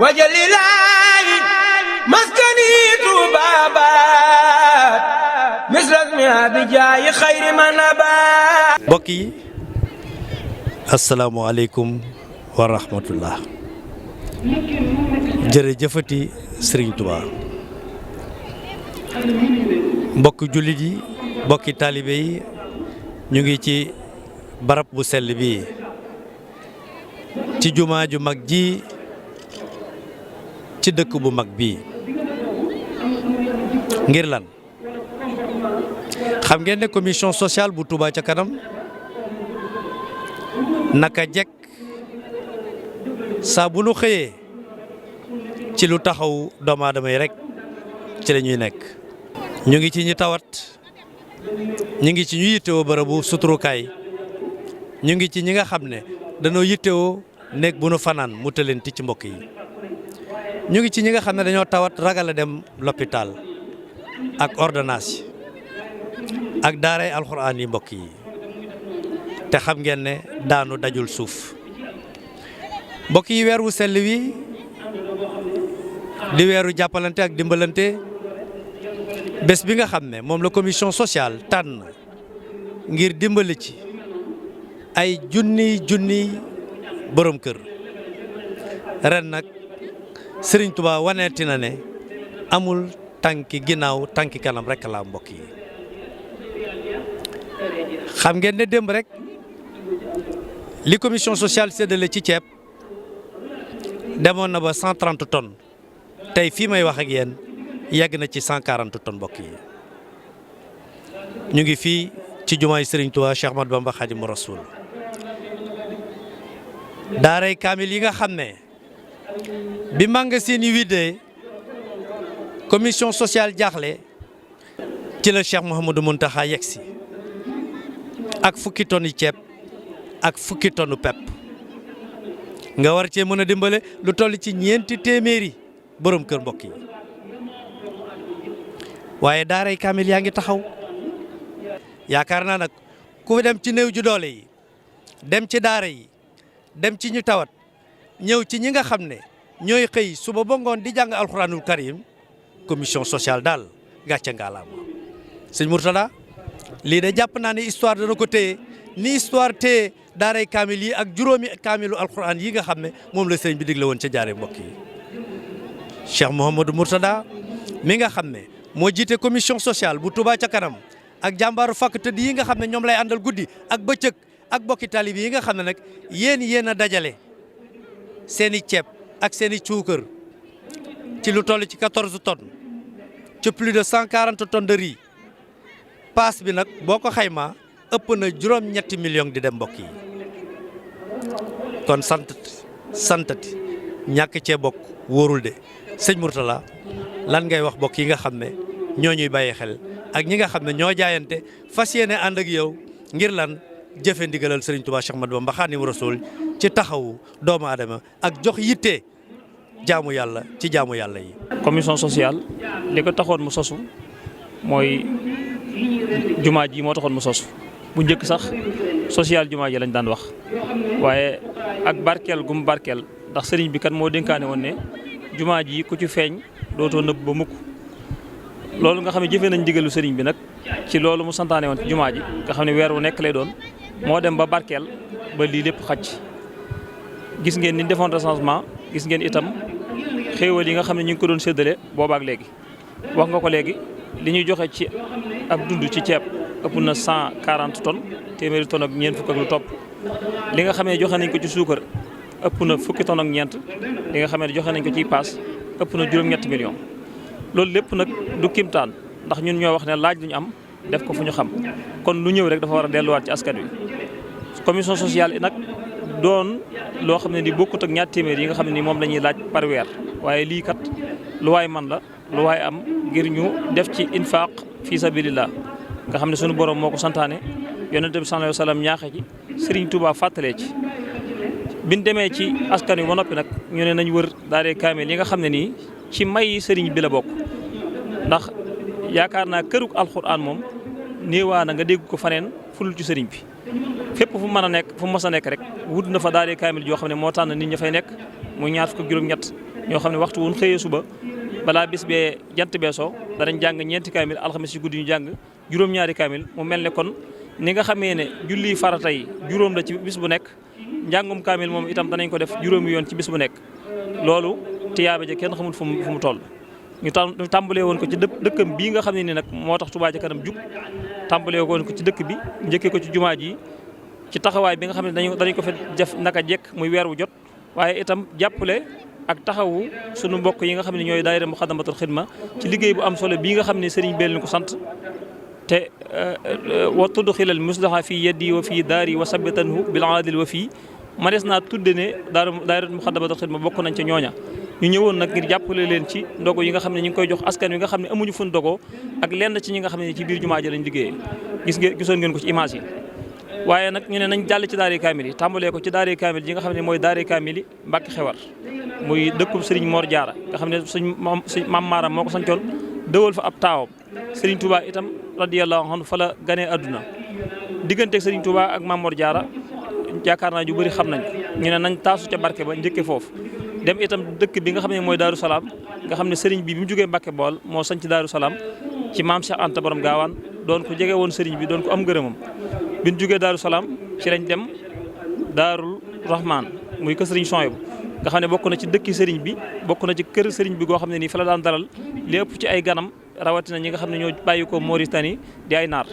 wajalilaayi maskani tuubaabaat misrasmi abijaayi xayri manabaat. mbokk yi asalaamualeykum wa rahmatullah. jërëjëfati Serigne Touba. mbokk jullit yi mbokki taalibe yi ñu ngi ci barab bu sell bi ci jumaa ju mag ji ci dëkk bu mag bi ngir lan xam ngeen ne commission sociale bu Touba ca kanam naka jekk saa bu nu xëyee ci lu taxaw doomu aadama yi rek ci la ñuy nekk. ñu ngi ci ñi tawat ñu ngi ci ñu yittewoo bërëbu suturukaay ñu ngi ci ñi nga xam ne dañoo yittewoo néeg bu nu fanaan mu tëleen ci mbokk yi ñu ngi ci ñi nga xam ne dañoo tawat ragal a dem l'hôpital ak ordonnance ak daaray alxuraan yi mbokk yi te xam ngeen ne daanu dajul suuf mbokk yi weer wu sell wi di weeru jàppalante ak dimbalante bés bi nga xam ne moom la commission sociale tànn ngir dimbali ci ay junniy borom kër ren nag Serigne Touba waneeti na ne amul tànki ginnaaw tànki kanam rek la mbokk yi xam ngeen ne démb rek li commission sociale séddale ci ceeb demoon na ba 130 tonnes tey fii may wax ak yéen yegg na ci 140 tonnes mbokk yi ñu ngi fii ci jumaay Serigne Touba Cheikh Ahmadou Bamba Khadimu Rasoul daaray kaamil yi nga xam ne bi magasin yi widdee commission sociale jaaxle ci la Cheikh Mouhamadou Mountakha yegsi ak fukki tonnes yi ceeb ak fukki tonnes pepp nga war cee mën a dimbale lu toll ci ñeenti téeméeri borom kër mbokk yi waaye daaray kaamil yaa ngi taxaw yaakaar naa nag ku dem ci néew ju doole yi dem ci daara yi dem ci ñu tawat ñëw ci ñi nga xam ne ñooy xëy suba ba ngoon di jàng alxuraanul karim commission sociale daal gàcce ngaalaama sëñ Mourtada lii de jàpp naa ne histoire dana ko téye ni histoire téye daaray kaamil yi ak juróomi kaamilu alxuraan yi nga xam ne moom la sëñ bi digle woon ca jaare mbokk yi Cheikh Mouhamadou Mourtada mi nga xam ne moo jiite commission sociale bu Touba ca kanam ak jàmbaaru fàkk tëdd yi nga xam ne ñoom lay àndal guddi ak bëccëg ak bokki taalib yi nga xam ne nag yéen a dajale seen i ceeb ak seen i cuukër ci lu toll ci 14 tonnes ci plus de 140 tonnes de riz paas bi nag boo ko xaymaa ëpp na juróom-ñetti millions di dem mbokk yi kon santati ñàkk cee bokk wóorul de sëñ Mourtala lan ngay wax bokk yi nga xam ne ñoo ñuy bàyyi xel ak ñi nga xam ne ñoo jaayante fas yéene ànd ak yow ngir lan jëfe ndigalal Serigne Touba Cheikh Ahmadou Bamba Khadimu Rasoul ci taxawu doomu aadama ak jox yitte jaamu yàlla ci jaamu yàlla yi. commission sociale li ko taxoon mu sosu mooy jumaa ji moo taxoon mu sosu bu njëkk sax social jumaa ji lañ daan wax waaye ak barkeel gu mu barkeel ndax sëriñ bi kat moo dénkaane woon ne jumaa ji ku ci feeñ dootoo nëbb ba mukk loolu nga xam ne jëfee nañ digalu sëriñ bi nag ci loolu mu santaane woon ci jumaa ji nga xam ne weer wu nekk lay doon moo dem ba barkeel ba lii lépp xacc gis ngeen ni defoon recensement gis ngeen itam xéewal yi nga xam ne ñu ngi ko doon séddale boobaak léegi wax nga ko léegi li ñuy joxe ci ab dund ci ceeb ëpp na 140 tonnes téeméeri tonnes ak ñeent fukk ak lu topp li nga xam ne joxe nañ ko ci suukar ëpp na fukki tonnes ak ñeent li nga xam ne joxe nañ ko ci paas ëpp na juróom-ñetti millions loolu lépp nag du kimtaan ndax ñun ñoo wax ne laaj lu ñu am def ko fu ñu xam kon lu ñëw rek dafa war a delluwaat ci askan wi commission sociale nag doon loo xam ne ni bokkut ak ñaar téeméer yi nga xam ne ni moom la ñuy laaj par weer waaye lii kat lu waay man la lu waay am ngir ñu def ci infaq fi sabilillah nga xam ne sunu borom moo ko santaane yonent bi sallallahu alayhi wa sallam ñaaxe ci Serigne Touba fàttalee ci biñ demee ci askan wi ba noppi nag ñu ne nañ wër daaree kaamil yi nga xam ne nii ci may sëriñ bi la bokk ndax yaakaar naa këruk alxuraan moom néewaa na nga dégg ko faneen fulul ci sëriñ bi fépp fu mën a nekk fu mos a nekk rek wut na fa daaree kaamil yoo xam ne moo tànn nit ña fay nekk muy ñaar fukk ak juróom-ñett ñoo xam ne waxtu wuñ xëyee suba balaa bis bee jant bee soo danañ jàng ñeenti kaamil alxames yi guddi ñu jàng juróom-ñaari kaamil mu mel ne kon ni nga xamee ne julli farata yi juróom la ci bis bu nekk njàngum kaamil moom itam danañ ko def juróomi yoon ci bis bu nekk loolu tiyaaba ja kenn xamul fu mu toll. ñu tàmbalee woon ko ci dëkkam bii nga xam ne ni nag moo tax Touba ca kanam jug tàmbalee woon ko ci dëkk bi njëkkee ko ci jumaa ji ci taxawaay bi nga xam ne dañu ko fi def naka jekk muy weer wu jot waaye itam jàppale ak taxawu sunu mbokk yi nga xam ne ñooy daayira Muxaddamatul Xidma ci liggéey bu am solo bii nga xam ne sëriñ bee leen ko sant te wa tudxilal muslaha fii yeddi wa fii daari wa sabitanhu bil aadil wa fii manees naa tudde ne daayira Muxaddamatul Xidma bokk nañ ca ñooña ñu ñëwoon nag ngir jàppale leen ci ndogo yi nga xam ne ñu ngi koy jox askan wi nga xam ne amuñu fun dogoo ak lenn ci ñi nga xam ne ci biir jumaa ji lañ liggéeyee gisoon ngeen ko ci image yi waaye nag ñu ne nañ jàll ci daare kaamil yi tàmbalee ko ci daare kaamil yi nga xam ne mooy daare kaamil yi Mbàkke Xewar muy dëkkub Serigne Mor Diarra nga xam ne suñ maam Maaram moo ko sancoon dëwal fa ab taawam Serigne Touba itam radiyallahu anhu fa la ganee adduna digganteeg Serigne Touba ak maam Mor Diarra yaakaar naa ju bëri xam nañ ñu ne nañ taasu ca barke ba njëkke foofu dem itam dëkk bi nga xam ne mooy Daaru Salaam nga xam ne Serigne bi mu jógee Mbàkke Bool moo sanc Daaru Salaam ci maam Cheikh Anta Borom Gaawaan doon ko jege woon Serigne bi doon ko am ngërëmam bi ñu jógee Daaru Salaam ci lañ dem Daarul Rahman muy kër Serigne Souhaïbou nga xam ne bokk na ci dëkki Serigne bi bokk na ci kër Serigne bi goo xam ne nii fa la daan dalal lépp ci ay ganam rawatina ñi nga xam ne ñoo bàyyi ko Mauritanie di ay naar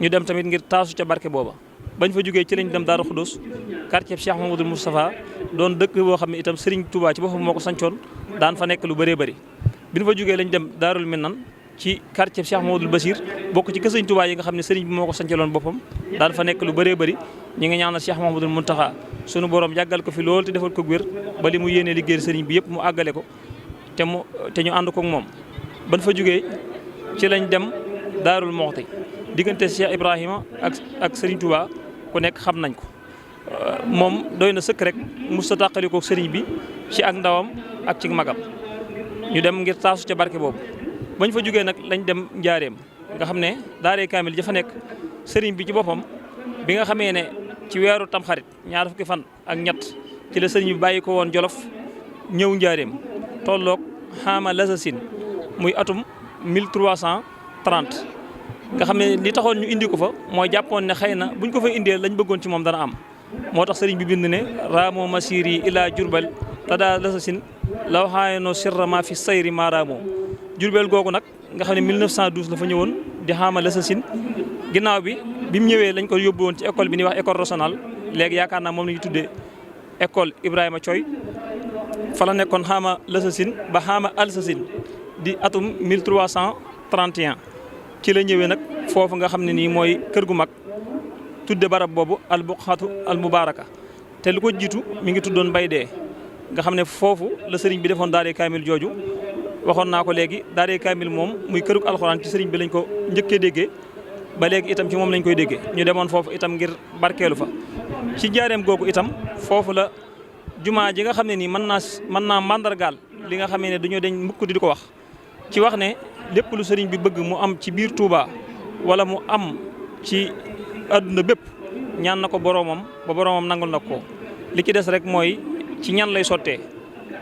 ñu dem tamit ngir taasu ca barke booba bañ fa jógee ci lañ dem Daaru Xudus quartier Cheikh Mamadou Moustapha doon dëkk boo xam ne itam Serigne Touba ci boppam moo ko sancoon daan fa nekk lu bëree bëri bi ñu fa jógee lañ dem Daarul Minnan ci quartier Cheikh Mamadou Bassir bokk ci kër Serigne Touba yi nga xam ne Serigne bi moo ko sancaloon boppam daan fa nekk lu bëree bëri ñi nga ñaanal Cheikh Mamadou Mountakha sunu borom yàggal ko fi lool te defal ko wér ba li mu yéene liggéeyal Serigne bi yëpp mu àggale ko te ñu ànd ko ak moom ban fa jógee ci lañ dem Daarul Moxti diggante Cheikh Ibrahima ak Serigne Touba ku nekk xam nañ ko moom doy na sëkk rek musta tàqali ko Serigne bi ci ak ndawam ak ci magam ñu dem ngir taasu ca barke boobu bañ fa jógee nag lañ dem Njaareem nga xam ne daaree kaamil ja fa nekk Serigne bi ci boppam bi nga xamee ne ci weeru tamxarit ñaar fukki fan ak ñett ci la Serigne bi bàyyi ko woon Jolof ñëw Njaareem tolloog xaama lasasin muy atum 1330 nga xam ne li taxoon ñu indi ko fa mooy jàppoon ne xëy na buñ ko fa indee lañ bëggoon ci moom dana am moo tax Serigne bi bind ne raamoo masiri ila Jurbel tada lasasin law xaayano sirrama fi sayri ma raamoo Jurbel googu nag nga xam ne 1912 la fa ñëwoon di xaama lasasin ginnaaw bi mu ñëwee lañ ko yóbbu woon ci école bi ñuy wax école régionale léegi yaakaar naa moom la ñu tuddee école Ibrahima Thioy fa la nekkoon xaama lasasin ba xaama alsasin di atum 1331 ci la ñëwee nag foofu nga xam ne nii mooy kër gu mag tudde barab boobu al buqatu al mubaraka te lu ko jiitu mi ngi tuddoon Mbay Dee nga xam ne foofu la sëriñ bi defoon daaree kaamil jooju waxoon naa ko léegi daaree kaamil moom muy kërug alxuraan ci sëriñ bi lañ ko njëkkee déggee ba léegi itam ci moom lañ koy déggee ñu demoon foofu itam ngir barkeelu fa ci jaareem googu itam foofu la jumaa ji nga xam ne nii mën naa mandargaal li nga xam ne dañoo dañ mukk di ko wax ci wax ne lépp lu sëriñ bi bëgg mu am ci biir Touba wala mu am ci adduna bépp ñaan na ko boroomam ba boroomam nangul na ko li ci des rek mooy ci ñan lay sottee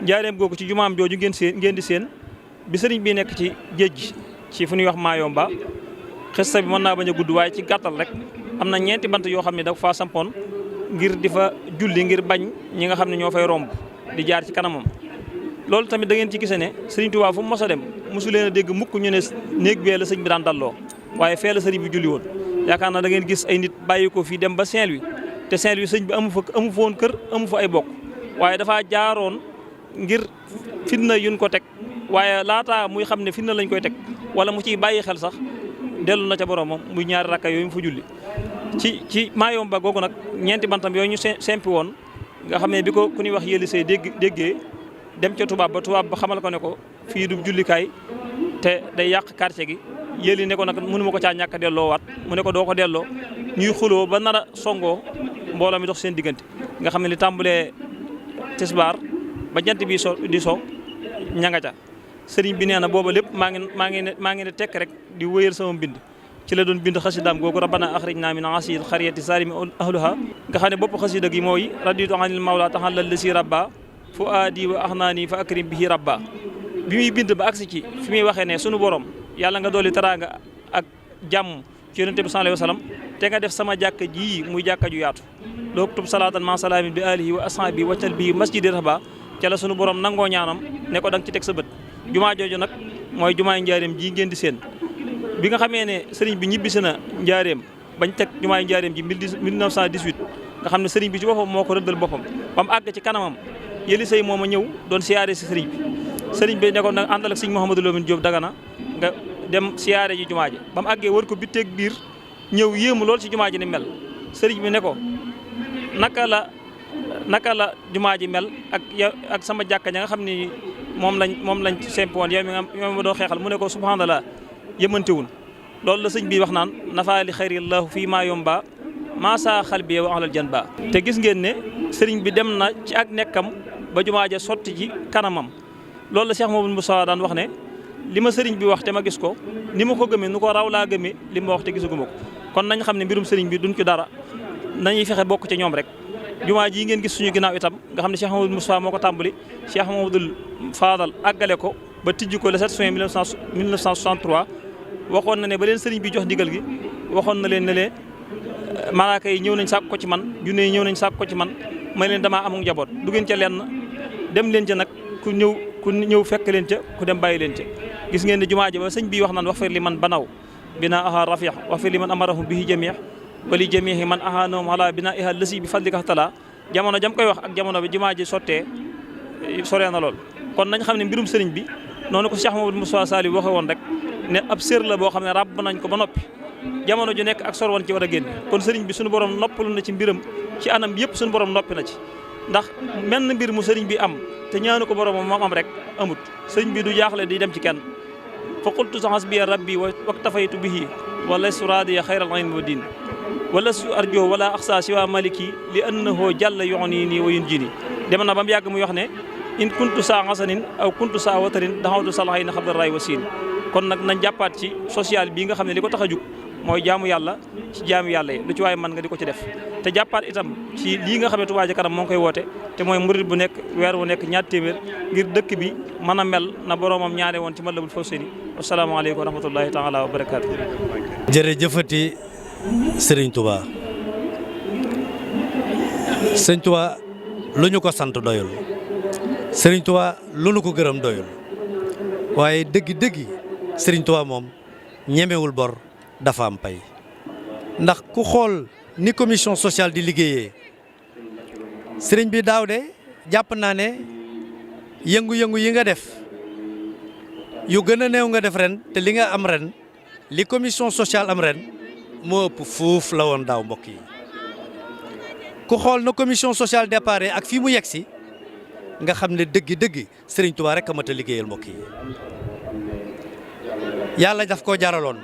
njaareem googu ci jumaam jooju ngeen di seen bi sëriñ bi nekk ci géej gi ci fu ñuy wax Mayomba xista bi mën naa bañ a gudd waaye ci gàttal rek am na ñeenti bant yoo xam ne dafa faa sampoon ngir di fa julli ngir bañ ñi nga xam ne ñoo fay romb di jaar ci kanamam loolu tamit da ngeen ci gise ne Serigne Touba fu mu mos a dem mosu leen a dégg mukk ñu ne néeg bee la sëñ bi daan dalloo waaye fee la sëriñ bi julli woon yaakaar naa da ngeen gis ay nit bàyyi ko fii dem ba Saint-Louis te Saint-Louis sëñ bi amu fa woon kër amu fa ay bokk waaye dafa jaaroon ngir fitna yuñ ko teg waaye laata muy xam ne fitna lañ koy teg wala mu ciy bàyyi xel sax dellu na ca boromam muy ñaari rakka yooyu mu fa julli ci Mayomba googu nag ñeenti bantam yooyu ñu sempi woon nga xam ne bi ko ku ñuy wax yëli say déggee dem ca tubaab ba xamal ko ne ko fii du jullikaay te day yàq quartier gi yëli ne ko nag mënu ma ko caa ñàkk a delloo waat mu ne ko doo ko delloo ñuy xuloo ba nar a songoo mbooloo mi dox seen diggante nga xam ne li tàmbalee tisbaar ba jant bi di so ñanga ca sëriñ bi nee na booba lépp maa ngi ne tekk rek di wëyal sama mbind ci la doon bind xasidaam googu rabbana axrijna min asil xariyati sarimi ahluha nga xam ne bopp xasida gi mooy raditu anil mawla taxallal lasi rabba fu aadi wa axnaani fa akrim bihi rabba bi muy bind ba agsi ci fi muy waxee ne sunu borom yàlla nga dolli teraanga ak jàmm ci yonente bi sallallahu alayhi wa sallam te nga def sama jàkka ji muy jàkka ju yaatu loo tub salaatan ma salaamin bi alihi wa ashabi waccal bi masjidi rahba ca la sunu borom nangoo ñaanam ne ko da nga ci teg sa bët jumaa jooju nag mooy jumaay njaareem ji ngeen di seen bi nga xamee ne sëriñ bi ñibbisi na njaareem bañ teg jumaay njaareem ji 1918 nga xam ne sëriñ bi ci boppam moo ko rëddal boppam ba mu àgg ci kanamam yëli say moom a ñëw doon siyaare si sëriñ bi ne ko nag àndal ak sëriñ Mouhamadou Lamine Diop Dagana nga dem siyaare ji jumaa ji ba mu àggee wër ko bitteeg biir ñëw yéemu lool ci jumaa ji ni mel sëriñ bi ne ko naka la jumaa ji mel ak sama jàkka ña nga xam ni moom lañ semp woon yow mi ma doo xeexal mu ne ko subhanallah yëmantewul loolu la sëñ bi wax naan nafaali xayrillahu fii maa yomba maasa xal bi wa ahlal jan ba te gis ngeen ne sëriñ bi dem na ci ak nekkam ba jumaa ja sotti ci kanamam loolu la Cheikh Mouhamadou Moustapha daan wax ne li ma sëriñ bi wax te ma gis ko ni ma ko gëmee nu ko raw laa gëmee li ma wax te gisuguma ko kon nañ xam ne mbirum sëriñ bi duñ ci dara nañuy fexe bokk ci ñoom rek jumaa ji ngeen gis suñu ginnaaw itam nga xam ne Cheikh Mouhamadou Moustapha moo ko tàmbali Cheikh Mouhamadoul Fadal àggale ko ba tijji ko le 7 juin 1963 waxoon na ne ba leen sëriñ bi jox ndigal gi waxoon na leen ne leen malaaka yi ñëw nañ sàkk ko ci man junne yi ñëw nañ sàkk ko ci man may leen damaa amul njaboot du ngeen ca lenn dem leen ca nag ku ñëw fekk leen ca ku dem bàyyi leen ca gis ngeen ne jumaa ji ba sëñ bi wax naan wax fir li man banaw bina aha rafiq wax fir li man amarahum bihi jamih wali jamihi man ahanahum ala bina iha lësi bi fadlika tala jamono jam koy wax ak jamono bi jumaa ji sottee soree na lool kon nañ xam ne mbirum sëriñ bi noonu ko Cheikh Mouhamadou Moustapha Saliou waxe woon rek ne ab sér la boo xam ne ràbb nañ ko ba noppi jamono ju nekk ak sor woon ci war a génn kon sëriñ bi suñu borom noppalu na ci mbiram ci anam yëpp suñu borom noppi na ci ndax menn mbir mu sëriñ bi am te ñaanu ko borom moom am rek amut sëriñ bi du jaaxle di dem ci kenn fa qultu hasbiya rabbi waktafaytu bihi wala suradiya xayral ilmi wa din wala su arjo wala axsa siwa maliki li annahu jàlla yoxoni nii wa yun jini dem na ba mu yàgg muy wax ne in kuntu saa xasanin aw kuntu saa watarin daxawtu salaxay na xabdal ray wa siin kon nag nañ jàppaat ci social bii nga xam ne li ko tax a jug mooy jaamu yàlla ci jaamu yàlla yi lu ci waaye mën nga di ko ci def te jàppaat itam ci lii nga xam ne Touba Ca Kanam moo ngi koy woote te mooy murid bu nekk weer wu nekk ñaar téeméer ngir dëkk bi mën a mel na boroomam ñaane woon ci Matlabul Fawzayni asalaamaaleykum wa rahmatullahi taala wa barakaatu. jërëjëfati Serigne Touba Serigne Touba lu ñu ko sant doyul Serigne Touba lu ñu ko gërëm doyul waaye dëggi Serigne Touba moom ñemewul bor dafa am pay ndax ku xool ni commission sociale di liggéeyee Serigne bi daaw de jàpp naa ne yëngu-yëngu yi nga def yu gën a néew nga def ren te li nga am ren li commission sociale am ren moo ëpp fuuf la woon daaw mbokk yi ku xool na commission sociale déparé ak fii mu yegg si nga xam ne dëggi Serigne Touba rek a mat a liggéeyal mbokk yi yàlla daf koo jaraloon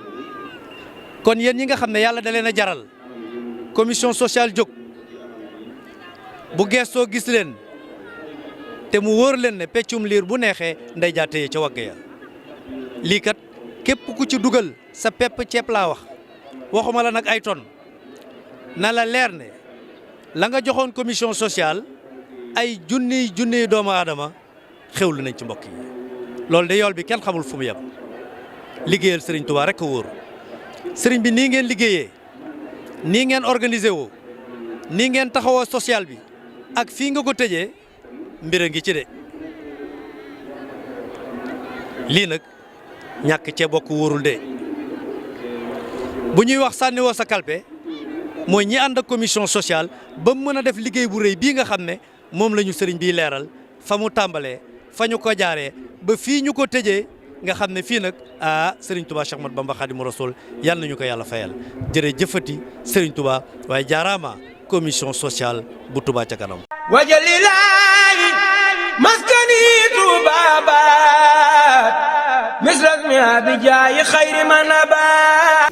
kon yéen ñi nga xam ne yàlla da leen a jaral commission sociale jóg bu geestoo gis leen te mu wóor leen ne peccum liir bu neexee nday jaateye ca wagg ya lii kat képp ku ci dugal sa pepp ceeb laa waxuma la nag ay ton na la leer ne la nga joxoon commission sociale ay junniy doomu aadama xewlu nañ ci mbokk yi loolu de yool bi kenn xamul fu mu yem liggéeyal Serigne Touba rek a wóor Serigne bi nii ngeen liggéeyee nii ngeen organisé woo nii ngeen taxawoo social bi ak fii nga ko tëjee mbir a ngi ci de lii nag ñàkk cee bokk wóorul de bu ñuy wax sànni woo sa kalpe mooy ñi ànd ak commission sociale ba mu mën a def liggéey bu rëy bii nga xam ne moom la ñu sëriñ bii leeral fa mu tàmbalee fa ñu ko jaaree ba fii ñu ko tëjee nga xam ne fii nag Serigne Touba Cheikh Ahmadou Bamba Khadimu Rasul yal nañu ko yàlla fayal jërëjëfati Serigne Touba waaye jaaraama commission sociale bu Touba Ca Kanam. wajalilaayi maskani Touba baat misras mi abijaayi xayri man abaat